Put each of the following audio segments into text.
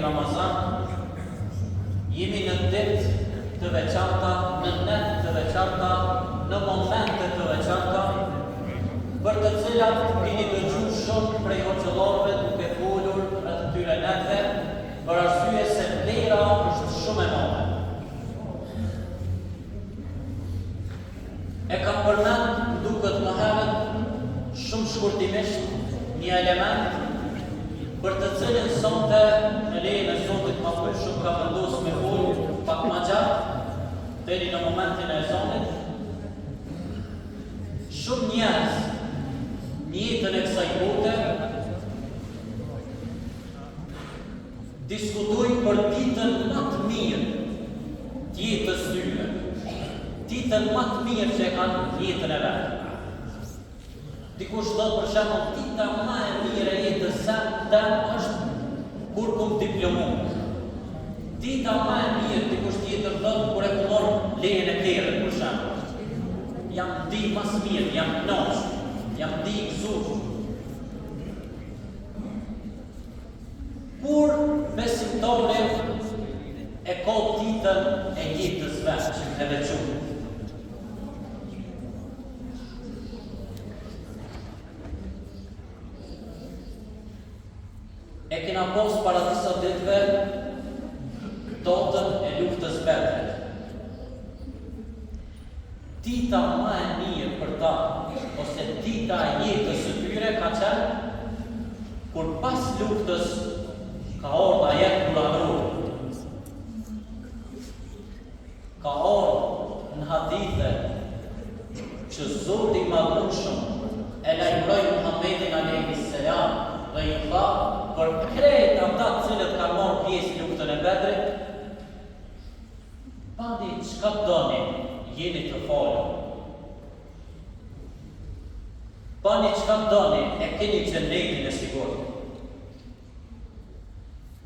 Ramazan, jemi në ditë të veçanta, në net të veçanta, në momente të veçanta, për të cilat keni dëgju shumë prej hoxhallarëve duke folur rreth këtyre netëve, për arsye se vlera është shumë e madhe. E kam përmend, më duket më herët, shumë shkurtimisht, një element për të cilin sonte me lejen e Zotit Madhërishëm kam vendosur me fol pak ma gjatë, deri në momentin e ezanit. Shumë njerëz në jetën e kësaj bote Diskutojnë për ditën ma të mirë të jetës tyre, ditën ma të mirë që e kanë në jetën e vet. Dikush thotë për shembull dita ma e mirë e jetës tem është kur kum diplomu. Dita ma e mirë dikush tjetër thotë kur e kum marrë lejen e kerrit për shembull. Jam ndi ma së miri, jam knaq, jam ndi i gëzu. Kur besimtari e ka ditën e jetës vet që e veçu. E kena pas para disa ditëve datën e luftës Bedrit. Dita ma e mirë për ta ose dita e jetës së tyre ka qenë kur pas luftës ka ardhë ajet kuranor. Ka ardhë në hadithe që Zoti i Madhërishëm e lajmëroi Muhammedin alejhi selam dhe ju tha për krejt ata të cilët kanë marrë pjesë në luftën e Bedrit, Bani çka doni, jeni të falur. Bani çka doni, e keni xhennetin e sigurt.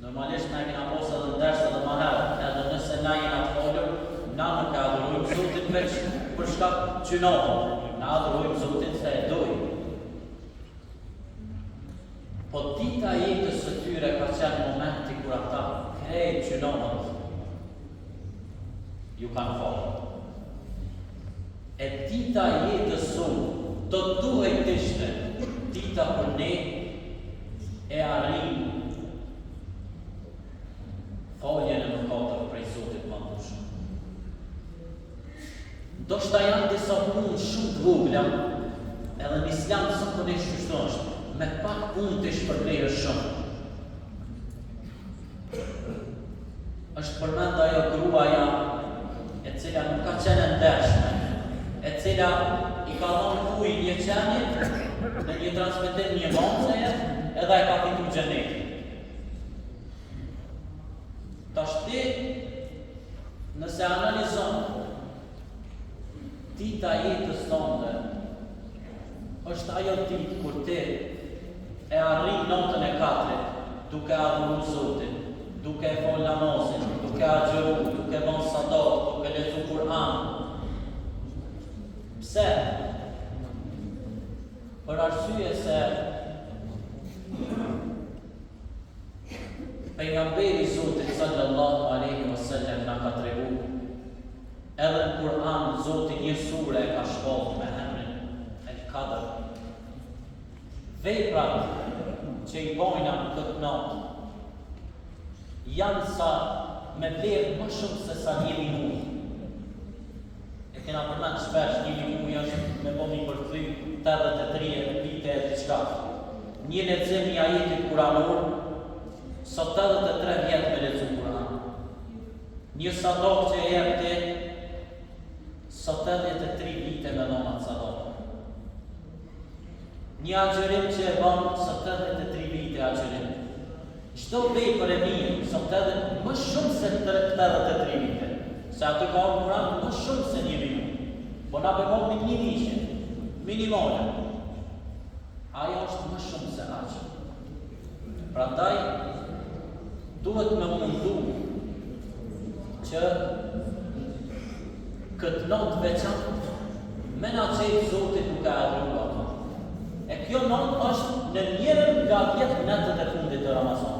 Normalisht na e kena pas edhe në ders edhe ma herët, edhe nëse na jena të falur, na nuk e adhurojmë Zotin veç për shkak gjynahut, na adhurojmë Zotin se e dojmë. Po dita e jetës së tyre ka qenë momenti kur ata krejt gjynahet ju kanë falë. E dita e jetës sonë do të duhej të ishte dita kur ne e arrijmë faljen e mëkateve prej Zotit Madhërishëm. Ndoshta janë disa punë shumë të vogla, edhe në Islam zakonisht kështu është, me pak punë ti shpërblehesh shumë. Është përmend ajo gruaja e cila nuk ka qenë e ndershme, e cila i ka dhënë ujë një qeni në një transmetim një maceje, edhe e ka fitu xhenetin. Tashti, nëse analizon dita e jetës tënde, është ajo ditë kur ti e arrin natën e Kadrit, duke adhuru Zotin, duke e fal namazin, duke agjëru, duke dhënë sadakë, duke lexu Kur'an. Pse? Për arsye se Pejgamberi i Zotit sallallahu alejhi ve sellem na ka tregu, edhe në Kur'an Zoti një sure e ka shpallë me emrin El Kadr. Veprat që i bojna në këtë natë janë sa me vlerë më shumë se sa një mijë muaj. E kena përmend shpesh, një mijë muaj është me bo mi përkthy 83 vite e diçka. Një lexim i ajetit kuranor, sa 83 vjet me lexu Kur'an. Një sadakë që e jep ti, sa 83 vite me dhon atë sadakë. Një agjërim që e ban, sa 83 vite agjërim. Çdo vepër e mirë, sa 80, më shumë se 83 vite. Se aty ka ardhë n'Kur'an më shumë se një mijë. Po na pe marrim një mijëshe, minimale. Ajo është më shumë se aq. Prandaj duhet me u mundu që këtë natë veçantë me na qetë Zoti duke adhuru atë. E kjo natë është në njërën nga 10 netët e fundit të Ramazanit.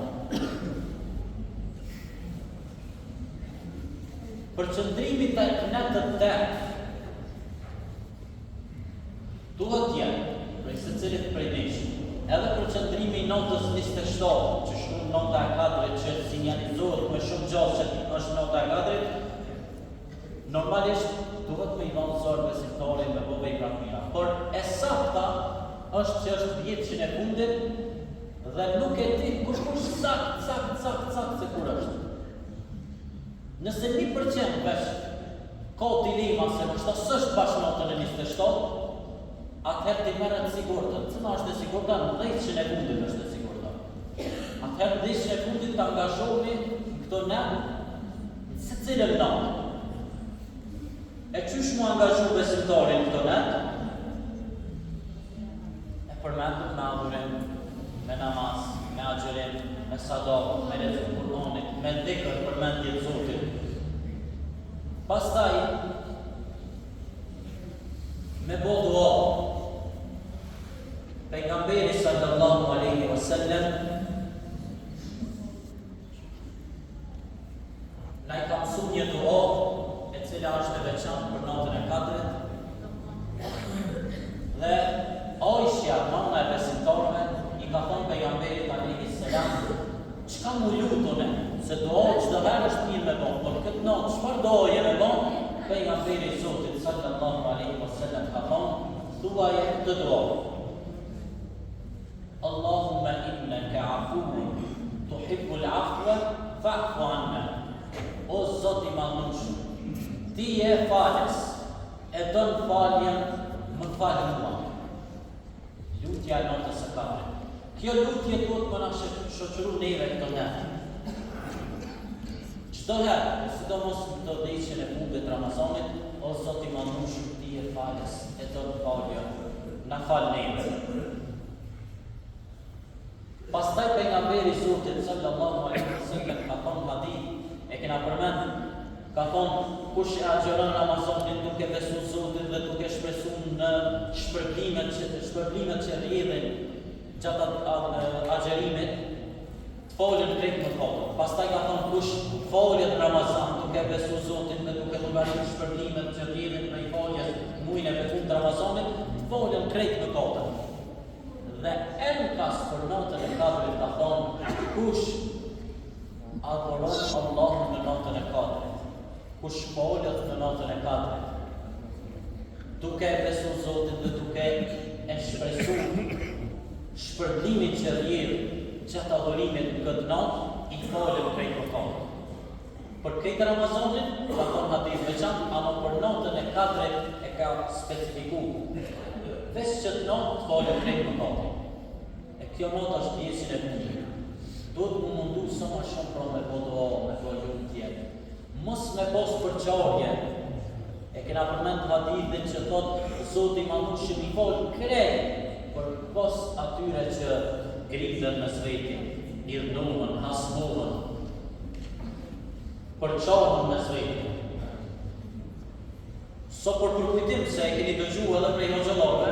Përqendrimi tek netët tek duhet të jetë prej secilit prej nesh. Edhe përqendrimi i natës 27, që shkruan nata e Kadrit, që sinjalizohet me shumë gjasë që është nata e Kadrit, normalisht duhet me i dhanë zor besimtari me bo vepra të mira. Por e sakta është që është dhjetëshin e fundit dhe nuk e din kurkush sakt, sakt, sakt, sakt se kur është. Nëse 1% veç ka dilema se ndoshta s'është bash natën e 27, atëherë t'i merret sigurtën. Cila është e sigurta? Në dhjetëshin e fundit është e sigurta. Atëherë në dhjetëshin e fundit të angazhohemi në këto net, në secilën natë. E qysh mu angazhu besimtari në këto net? E përmendëm me adhurim, me namaz, me agjërim, me sadaka, me lexim Kur'anit, me dhikr përmendje të Zotit. Pastaj me bo dua. Pejgamberi sallallahu alaihi wasallam Na i ka mësu një dua e cila është e veçantë për natën e Kadrit. Dhe Aishja, nana e besimtarëve, i ka thonë pejgamberit alayhi selam, çka mu lut une, se dua çdo herë është mirë me bo, por këtë natë çfarë duaje me bo? Pejgamberi i Zotit sallallahu alaihi wasallam ka thonë, thuaje këtë dua. Allahumme inneke afuun tuhibbul afwe fa'fu anna O Zot i Madhnushëm, Ti je falës, e don faljen, më fal mua. Lutja e natës së Kadrit. Kjo lutje duhet me na shoqëru neve këto net. Çdo herë, sidomos në këto dhjetëshin e fundit të Ramazanit, o Zot i Madhnushëm, Ti je falës, e don faljen, na fal neve. Pastaj pejgamberi i Zotit sallallahu alaihi wasallam ka thonë hadith, e kena përmend, ka thonë kush e agjëron Ramazanin duke besu Zotin dhe duke shpresu në shpërblimet që shpërblimet që rrjedhin gjatë agjërimit, të falen krejt mëkatet. Pastaj ka thonë kush falet në Ramazan duke besu Zotin dhe duke llogaritur shpërblimet që rrjedhin prej faljes në mujin e bekum të Ramazanit, të falen krejt mëkatet. Dhe enkas për natën e Kadrit ka thonë kush adhuron Allahun në natën e Kadrit, kush falet në natën e Kadrit, duke e besu Zotin dhe duke e shpresu shpërblimin që rrjedh gjatë adhurimit në këtë natë, i falen krejt mëkatet. Për krejt Ramazanin, ka thonë hadith veçantë, ama për natën e Kadrit e ka specifiku. Veç qët natë të falen krejt mëkatet. E kjo natë është dhjetëshin e fundit. Duhet mu mundu sa ma shumë pra me bo dua, me bo lutje. Mos me pas përçarje. E kena përmend hadithin që thot Zoti i Madhnushëm i fal krejt përpos atyre që grinden mes veti, idhnohen, hasmohen, përçahen mes veti. Sa për përkujtim se e keni dëgju edhe prej hoxhallarëve,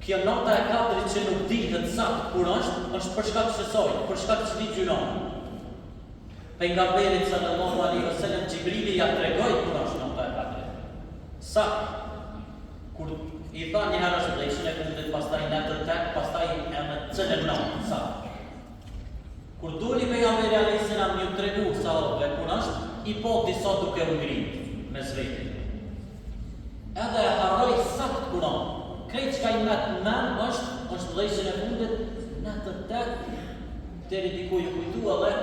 kjo nata e Kadrit që nuk dihet sakt kur është, është për shkak të saj, për shkak të këtij gjynahu. Pejgamberit sallallahu alaihi wasallam Xhibrili ja tregoi kur është nata e Kadrit. Sakt kur i tha një herë është dhjetëshin e fundit, pastaj netët tek, pastaj edhe cilën natë, sakt. Kur doli pejgamberi alaihi selam ju tregu sahabëve kur është, i pa disa duke u ngrit mes veti. Edhe e harroi sakt kur është. Krejt çka i met në mend është, është dhjetëshin e fundit, netët tek, Deri diku ju kujtua dhe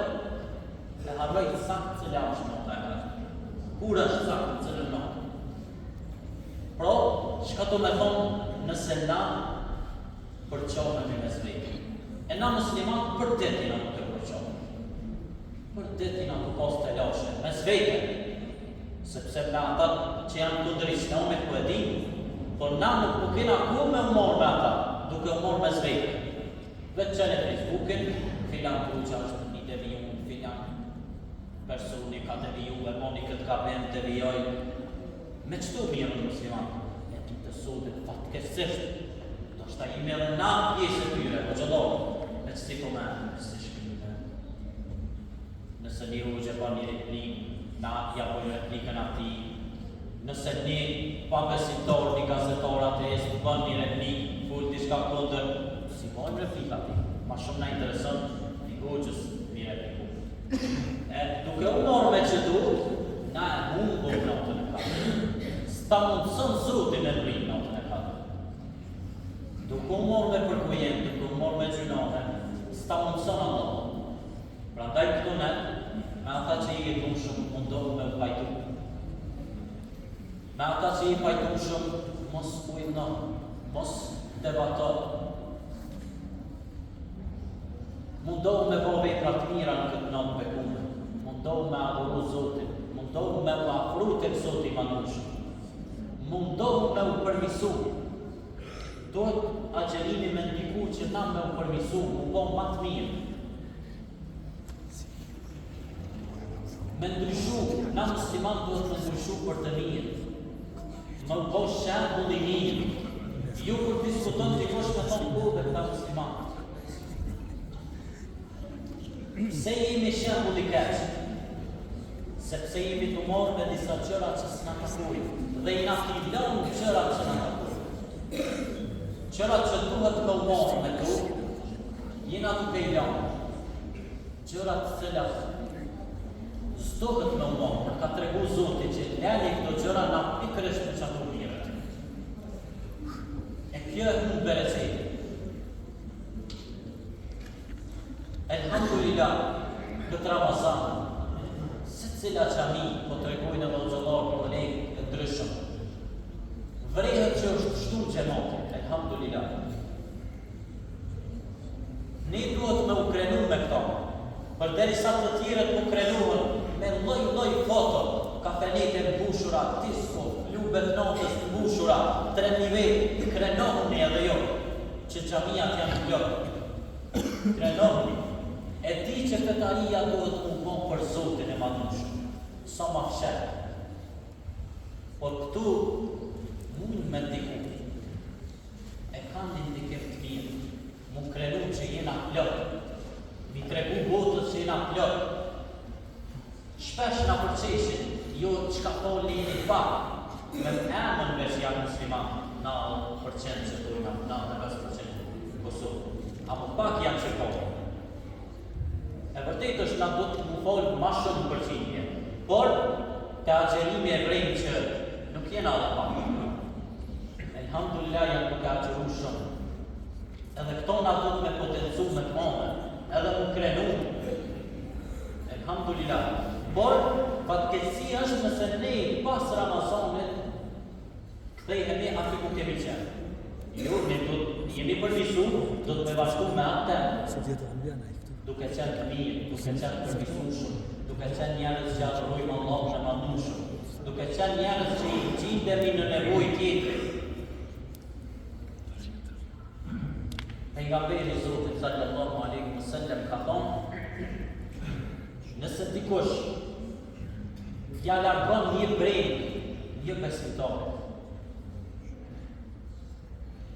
e harroi sakt cila është nata e Kadrit. Kur është sakt në cilën natë? Pra, çka do me thonë nëse na përçahemi mes veti? E na musliman për ditë jena duke përça. Për ditë jena tu pas telashe mes vete. Sepse me ata që janë kundër islamit po e dimë, por na nuk po kena ku me u marrë me ata, duke u marrë mes vete. Veç çele Facebookin, filan hoxha është i devijum, filan personi ka deviju, e boni këtë gabim, devijoi. Me qëto mirren musliman? E ditët e sotit, fatkeqësisht, ndoshta jemi edhe na pjesë e tyre, hoxhallarë, me qësi komente, me qësi shkrime. Nëse një hoxhë e ban një replikë. Na ia bojmë replikën atij. Nëse një pabesimtar, një gazetar ateist bën një replikë, fol diçka kundër, s'i bojmë replikë atij. Ma shumë na intereson një hoxhës me i repliku. E duke u marrë me qëto, na e humbim natën e kadrit. S'ta mundëson Zoti me mrri natën e kadrit. Duke u marrë me përkujim, duke u marrë me gjynahe, s'ta mundëson Allahu. Prandaj këto net, me ata që je i dhunshëm, mundohu me u pajtu. Me ata që je i pajtueshëm, mos u idhno, mos debato. Mundohu me bo vepra të mira në këtë natë të bekume. Mundohu me adhuru Zotin, mundohu me u afru tek Zoti i Madhnushëm. Mundohu me u përmisu. Duhet agjërimi me ndiku që na me u përmisu, mu bo ma të mirë. Me ndryshu, na musliman duhet me ndryshu për të mirë. Me u bo shembull i mirë. Jo kur diskuton dikush me thonë po dhe këta musliman. Pse jemi shembull i keq? Sepse jemi tu marrë me disa gjëra që s'na takojnë dhe jena tu i lënë gjërat që na takojnë. Gjërat që duhet me u marrë me to, jena duke i lënë. Gjërat të cilat s'duhet me u marrë, por ka tregu Zoti që leni këto gjëra na pikërisht me qato merremi. E kjo e humb bereqetin. Elhamdulillah, këtë Ramazan, secila xhami, po tregojnë edhe hoxhallarë kolegë të ndryshëm. Vrehet që është shtu xhemati, elhamdulillah. Ne duhet me u krenu me këto, përderisa të tjerët po krenuhen me lloj-lloj foto, kafenet e mbushura, disko, klubet natës të mbushura, 3000 vetë, krenohuni edhe ju, që xhamiat janë plot. Krenohuni. E di që fetaria duhet m'u bo për Zotin e Madhnushëm, sa ma fshehtë. Por këtu mund me ndiku. E kanë një ndikim të mirë. M'u krenu që jena plot. M'i tregu botës që jena plot. Shpesh na përqeshin, jo çka folni jeni pak, me emën veç janë musliman, 90% që thojnë, 95% në Kosovë. Amo pak janë që folin. E vërtet është na duhet mu fol ma shumë përqindje, por te agjërimi e vrejmë që nuk jena edhe pak. Elhamdulillah janë duke agjëru shumë. Edhe këto na duhet me potencu me të madhe, edhe mu krenu. Elhamdulillah. Por, fatkeqësi është nëse ne pas Ramazanit kthehemi aty ku kemi qenë. Jo, ne do të jemi përmisu, do të me vazhdu me atë tempo. Duke qenë të mirë, duke qenë të përmisushëm, duke qenë njerëz që adhurojmë Allahun e Madhnushëm, duke qenë njerëz që i gjindemi në nevojë tjetrit. Pejgamberi i Zotit sallallahu alaihi wasallam ka thonë, nëse dikush ja largon një brengë një besimtari,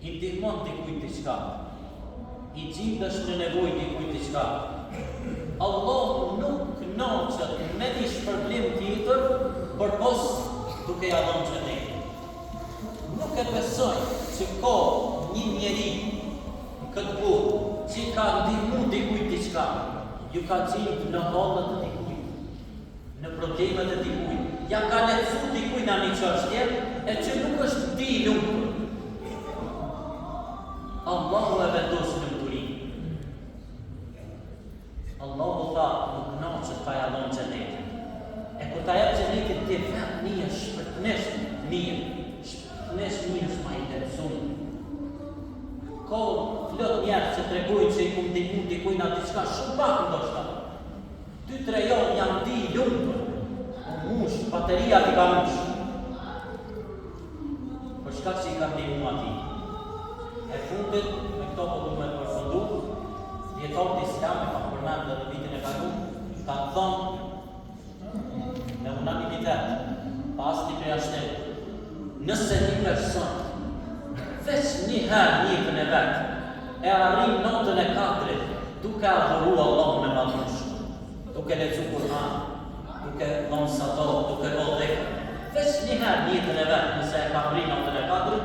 i ndihmon dikujt diçka, i gjindesh në nevojë dikujt diçka, Allahu nuk kënaqet me një shpërblim tjetër përpos duke ja dhënë xhenetin. Nuk e besoj që ka një njeri në këtë botë që i ka ndihmu dikujt diçka, ju ka gjind në hallet e dikujt, në problemet e dikujt, ja ka lehtësu dikujt në një çështje e që nuk është ndi i lumtur. Allahu e vendos lumturinë. Allahu tha, nuk kënaqet pa ja dhënë xhenetin. E kur ta jep xhenetin ti vetë nihesh shpirtnisht mirë, shpirtnisht nihesh ma i lehtësum. Ka plot njerëz që tregojnë që i kum ndihmu dikujt në diçka shumë pak ndoshta. 2-3 javë jam ndi i lumtur. U mush, bateria t'i ka mush. Për shkak që i ka ndihmu atij. E fundit, me këto po du me përfundu, dijetarët islam e kam përmend edhe vitin e kalu, kanë thonë me unanimitet, pa asnjë përjashtim, nëse një person veç një herë në jetën e vet, e arrin natën e kadrit, duke adhuru Allahun e Madhnushëm, duke lexu Kur'an, duke dhonë sadaka, duke bo dhikr, veç një herë në jetën e vet, nëse e ka mri natën e Kadrit,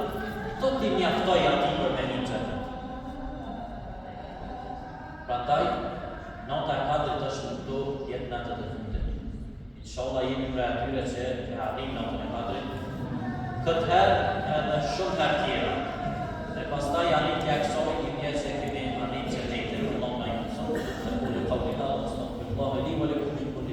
do t'i mjaftojë atij për me hi n'xhenet. Prandaj, nata e Kadrit është në këto 10 netët e fundit. Inshallah jemi prej atyre që e arrijmë natën e Kadrit, këtë herë edhe shumë herë tjera. E pastaj arritja e kësaj i bie që kemi arrit xhenetin, Allahu na i mundëson. Ekulu kauli hadha, astaghfirullah li wa lakum.